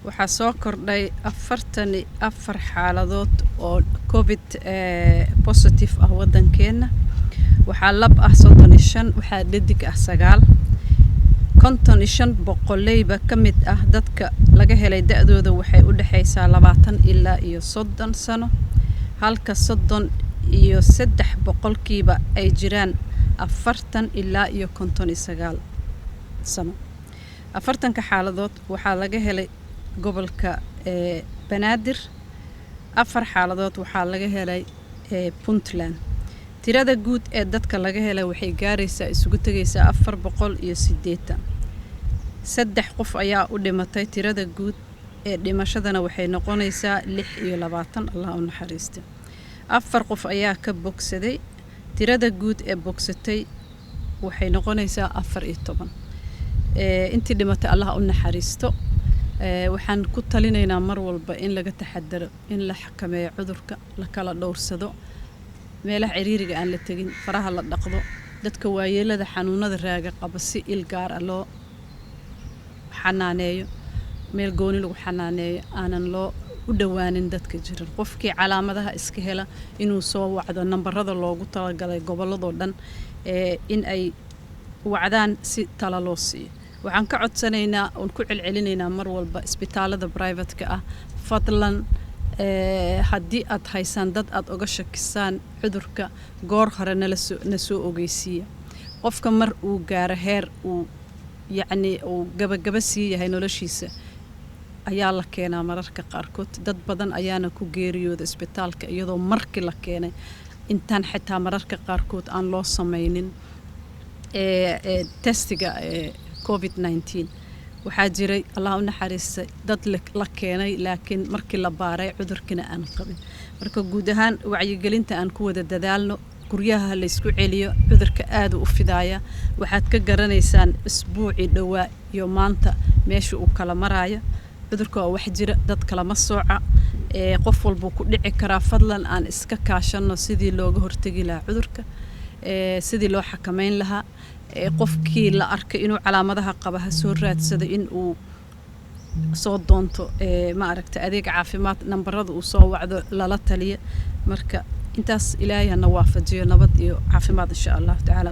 Waxaa soo kordhay 44 xaaladood oo COVID positive ah waddankeenna. Waxaa lab ah 35, waxaa dhedig ah 9. 55 boqoleyba ka mid ah dadka laga helay da'dooda waxay u dhexaysaa 20 ilaa iyo 30 sano, halka 33% ay jiraan 40 ilaa iyo 59 sano. 40-ka xaaladood waxaa laga helay gobolka Banaadir, 4 xaaladood waxaa laga helay Puntland. Tirada guud ee dadka laga helay waxay gaaraysaa, isugu tegaysaa, 480. 3 qof ayaa u dhimatay. Tirada guud ee dhimashadana waxay noqonaysaa 26, Allah u naxariista. 4 qof ayaa ka bogsaday. Tirada guud ee bogsatay waxay noqonaysaa 14. Intii dhimatay Allah u naxariisto. Waxaan ku talinaynaa mar walba in laga taxadaro, in la xakameeyo cudurka, la kala dhowrsado, meelaha ciriiriga aan la tegin, faraha la dhaqdo, dadka waayeelada, xanuunada raaga qaba si il gaar ah loo xanaaneeyo, meel gooni lagu xanaaneeyo, aanan loo u dhowaanin dadka jiran. Qofkii calaamadaha iska hela inuu soo wacdo nambarada loogu talagalay gobolladoo dhan, in ay wacdaan si tala loo siiyo. Waxaan ka codsanaynaa oon ku celcelinaynaa mar walba isbitaalada private-ka ah: fadlan, haddii aad haysaan dad aad uga shakisaan cudurka, goor hore nala soo na soo ogeysiiya. Qofka mar uu gaaro heer uu, yacni, uu gabagaba sii yahay noloshiisa ayaa la keenaa mararka qaarkood. Dad badan ayaana ku geeriyooda isbitaalka iyadoo markii la keenay intaan xitaa mararka qaarkood aan loo samaynin testiga COVID-19. Waxaa jiray, Allah u naxariistay, dad la keenay, laakiin markii la baaray cudurkiina aan qabin. Marka guud ahaan wacyigelinta aan ku wada dadaalno, guryaha laysku celiyo. Cudurka aada u fidaaya. Waxaad ka garanaysaan isbuucii dhowaa iyo maanta meesha uu kala maraayo. Cudurka waa wax jira, dad kalama sooca, qof walbuu ku dhici karaa. Fadlan aan iska kaashanno sidii looga hortegi lahaa cudurka, sidii loo xakameyn lahaa. Qofkii la arkay inuu calaamadaha qaba ha soo raadsado, in uu soo doonto, ma aragta, adeeg caafimaad, nambarada uu soo wacdo, lala taliya. Marka intaas Ilaahay hana waafajiyo nabad iyo caafimaad, insha Allahu tacaala.